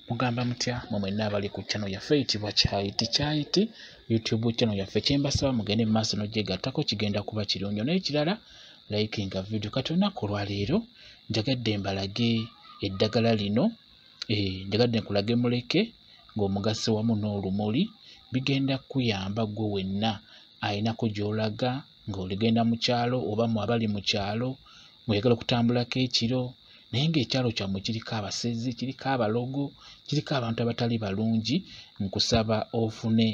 Mugamba mutya mwe mwenna abali ku channel yaffe eyitibwa Kyayiti Kyayiti YouTube channel yaffe? Kyembasaba mugende mu maaso n'ogyegattako, kigenda kuba kirungi. N'ekirala, likinga video. Kati olunaku olwaleero njagadde mbalage eddagala lino, njagadde nkulage muleke ng'omugasse wamu n'olumuli bigenda kukuyamba ggwe wenna ayinako gy'olaga ng'oligenda mu kyalo oba mu abali mu kyalo ng'oyagala okutambulako ekiro naye ng'ekyalo kyammwe kiriko abasezi, kiriko abalogo, kiriko abantu abatali balungi. Nkusaba ofune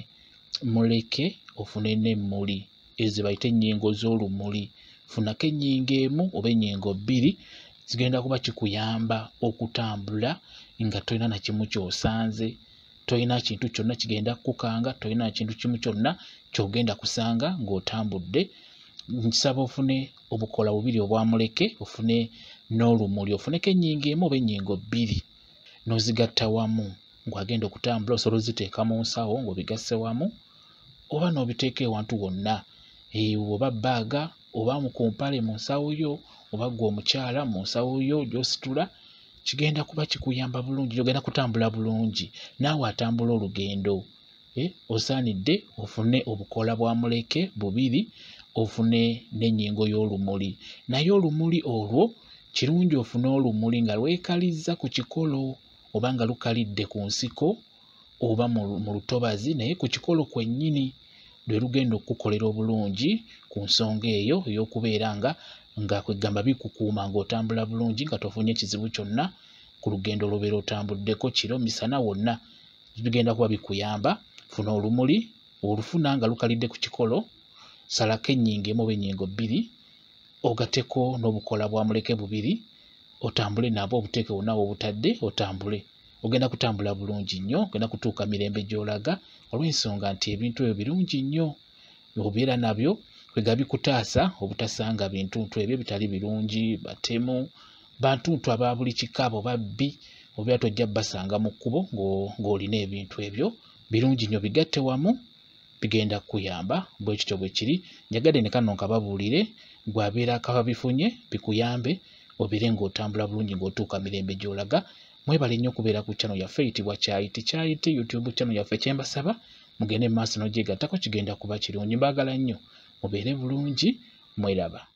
muleke, ofune n'emmuli ezo ze bayita ennyingo z'olumuli. Funako ennyingo emu oba ennyingo bbiri, zigenda kuba kikuyamba okutambula nga tolina na kimu ky'osanze, tolina kintu kyonna kigenda kukukanga, tolina na kintu kimu kyonna ky'ogenda kusanga ng'otambudde. Nkisaba ofune obukola bubiri obwa muleke, ofune n'olumuli, ofuneko ennyingo emu oba ennyingo bbiri n'ozigatta wamu. Ng'agenda okutambula osobola oziteeka mu nsawo ng'obigasse wamu oba n'obiteeka ewantu wonna, oba bbaaga oba ku mpale mu nsawo yo oba ggwe omukyala mu nsawo yo gy'ositula, kigenda kuba kikuyamba bulungi, ogenda kutambula bulungi. Naawe atambula olugendo, osaanidde ofune obukoola bwa muleke bubiri, ofune n'ennyingo y'olumuli. Naye olumuli olwo kirungi ofune olumuli nga lwekalizza ku kikolo oba nga lukalidde ku nsiko oba mu lutobazi, naye ku kikolo kwennyini lwe lugenda okukukolera obulungi ku nsonga eyo ey'okubeera nga kwegamba bikukuuma ng'otambula bulungi nga tofunye kizibu kyonna ku lugendo lw'obeera otambuddeko kiro misana wonna, bigenda kuba bikuyamba. Funa olumuli, olufuna nga lukalidde ku kikolo, salako ennyingo emu oba ennyingo bbiri, ogatteko n'obukoola bwa muleke bubiri, otambule nabwo, obuteeke wonna w'obutadde otambule. Ogenda kutambula bulungi nnyo, ogenda kutuuka mirembe gy'olaga olw'ensonga nti ebintu ebyo birungi nnyo obeera nabyo kwega bikutaasa obutasanga bintuntu ebyo bitali birungi, batemu, bantuntu aba buli kika, abo babbi, obeera tojja basanga mu kkubo ng'olina ebintu ebyo birungi nnyo. Bigatte wamu bigenda kukuyamba. Bwe kityo bwe kiri. Njagadde ne kano nkababuulire, ggwe abeera akabifunye bikuyambe obeere ng'otambula bulungi ng'otuuka mirembe gy'olaga. Mwebale nnyo okubeera ku channel yaffe eyitibwa Kyayiti Kyayiti YouTube channel yaffe. Kyembasaba mugende mu maaso n'ogyegattako, kigenda kuba kirungi. Mbaagala nnyo, mubeere bulungi, mweraba.